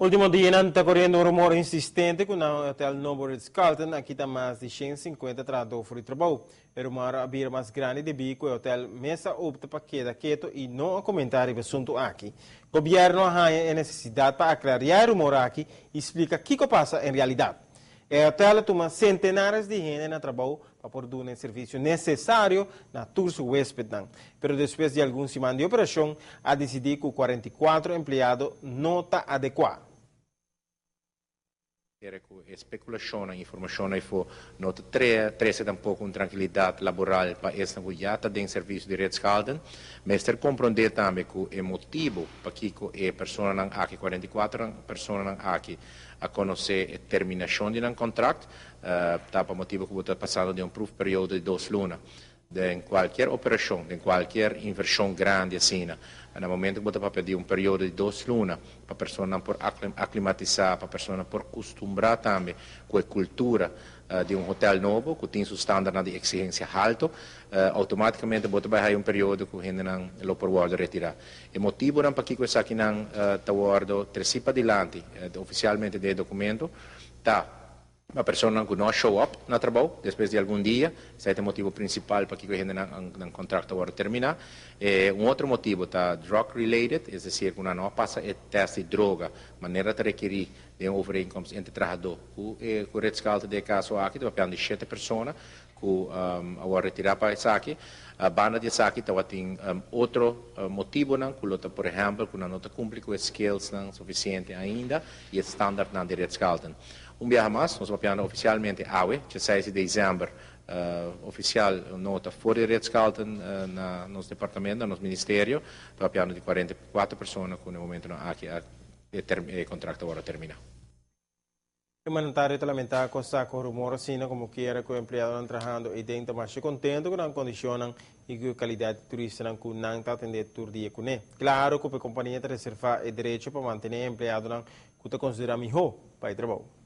Ultimo dianan ta coriendo un rumor insistente cu na Hotel Nobo Ritz-Carlton a kita mas di 150 trahador for di trabou. E rumor a bira mas grandi debi cu e hotel mes a opta pa keda keto y no a comenta riba e asunto aki. Gobierno a haya e necesidad pa aclaria e rumor aki y splica kico a pasa en realidad. E hotel a tuma centenares di hende na trabou pa por duna e servicio necesario na tur su huespednan. Pero despues di algun siman di operacion, a dicidi cu 44 empleado no ta adecua. Kere cu e speculacionnan, informacionnan eyfo no ta trece tampoco un tranquilidad laboral pa esnan cu ya ta den servicio di Ritz-Carlton. Mester compronde tambe cu e motibo pakico e personanan aki, 44 personanan aki, a conoce e terminacion di nan contract, ta pa motibo cu bo ta pasando den un proefperiode di 2 luna. Den cualkier operacion, den cualkier inversion grandi asina, na momento cu bo ta pidi un periodo di 2 luna pa personanan por aclimatisa, pa personanan por custumbra tambe cu e cultura di un hotel nobo, cu tin su standard di exigencia halto, automaticamente bo ta bay un periodo cu hendenan lo por wordo retira. E motibonan pakico esakinan ta wordo treci padilanti oficialmente den documento ta e persona cu no show up na trabou despues di algun dia. Esey ta e motibo principal pakico hendenan nan contrato a wordo termina. Un otro motibo ta drug related, es decir, cu no pasa e test di droga manera ta rekeri den overeenkomst entre trahador cu Ritz-Carlton. Den caso aki, ta di 7 persona cu a wordo retira pa esaki. A banda di esaki tin otro motibonan, cu lo ta, por ehempel, cu no ta cumpli cu skills nan suficiente ainda y standard nan di Ritz-Carlton. Un biaha mas, nos ta papiando oficialmente awe, 6 di december, oficial nota for di Ritz-Carlton na nos departamento, na nos ministerio, ta papiando di 44 persona cu na e momento aki e contrato a wordo termina. E mandatario ta lamenta cu e rumor asina, como kiera cu e empleadonan trahando eyden ta mas contento cu e condicion y cu e calidad di turistanan cu nan ta atende tur dia cune. Claro cu e compania ta reserva e derecho pa mantene empleadonan cu ta considera miho pa e trabou.